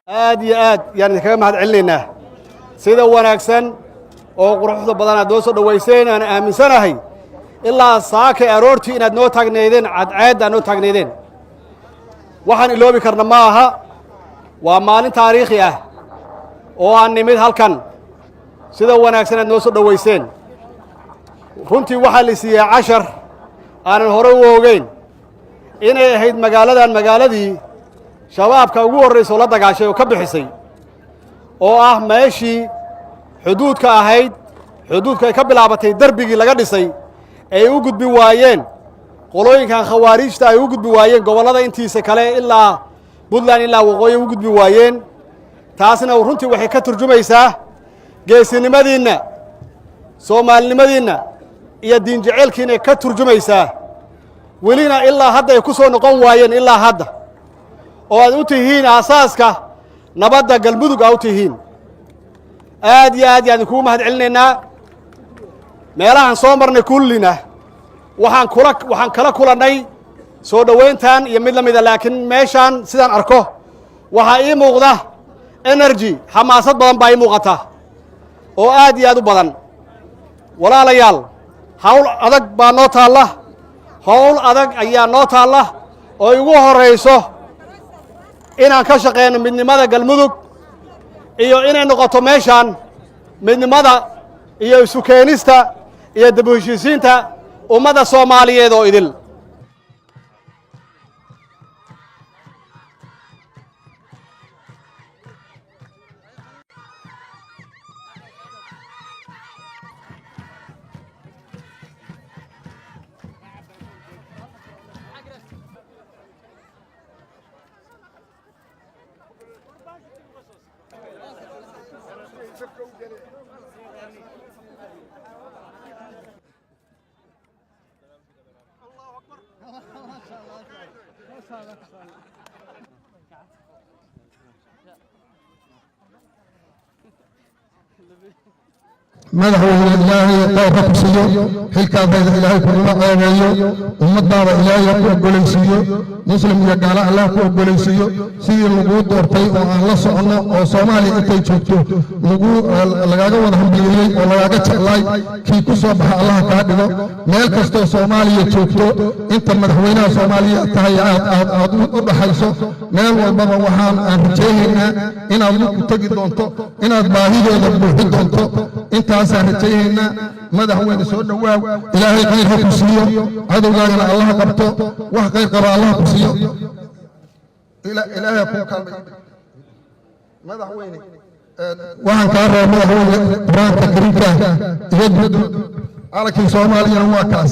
Aad iyo aad yaan idinkaga mahad celinaynaa sida wanaagsan oo quruxda badan aad noo soo dhowayseen. Aan aaminsanahay ilaa saakay aroortii inaad noo taagnaydeen, cadceedda aad noo taagnaydeen. Waxaan iloobi karna ma aha. Waa maalin taariikhi ah oo aan nimid halkan. Sida wanaagsan aad noo soo dhowayseen, runtii waxaa la siiyey cashar aanan hore u ogeyn inay ahayd magaaladan magaaladii Shabaabka ugu horraysa oo la dagaashay oo ka bixisay, oo ah meeshii xuduudka ahayd, xuduudka ay ka bilaabatay derbigii laga dhisay ay u gudbi waayeen qolooyinkan Khawaariijta, ay u gudbi waayeen gobollada intiisa kale, ilaa Puntland, ilaa waqooyi u gudbi waayeen. Taasna runtii waxay ka turjumaysaa geesinimadiinna, Soomaalinimadiinna iyo diin jeceelkiinay ka turjumaysaa. Welina ilaa hadda ay ku soo noqon waayeen, ilaa hadda oo aad u tihiin aasaaska nabadda Galmudug aa u tihiin. Aad iyo aad yaan idinkugu mahad celinaynaa. Meelahaan soo marnay kullina waxaan kala kulannay soo dhowayntan iyo mid la mida, laakiin meeshaan sidaan arko waxaa ii muuqda energy, xamaasad badan baa ii muuqata oo aad iyo aad u badan. Walaalayaal, hawl adag baa noo taalla, hawl adag ayaa noo taalla oo igu horrayso inaan ka shaqeyno midnimada Galmudug iyo inay noqoto meeshaan midnimada iyo isu keenista iyo dib u heshiisiinta ummadda Soomaaliyeed oo idil. Madaxweyne, Ilaahay khayr ha ku siiyo. Xilkaadayda Ilaahay kuguma ceebeeyo. Ummadaada Ilaahay ha ku oggolaysiiyo. Muslim iyo gaalo Allah ku oggolaysiiyo. Sidii laguu doortay oo aan la soconno oo Soomaaliya intay joogto lagu lagaaga wada hambalyeeyey oo lagaaga jeclaay, kii ku soo baxa Allaha kaa dhigo. Meel kastoo Soomaaliya joogto, inta madaxweynaha Soomaaliya tahay aad u dhaxayso, meel walbaba waxaan aan rajaynaynaa inaad lugku tegi doonto, inaad baahidooda buuxi doonto. Intaasaan rajaynaynaa. Madaxweyne, soo dhowaaw. Ilaahay khayr ha ku siiyo, cadowgaagana Allaha qabto, wax khayr qaba Allaha ku siiyo. Ilaahay ha kuu kaalmay. Madaxweyne, waxaan kaa rabaa, madaxweyne, Qur-aanka Kariimka iyo guud, calankii Soomaaliyana waa kaas.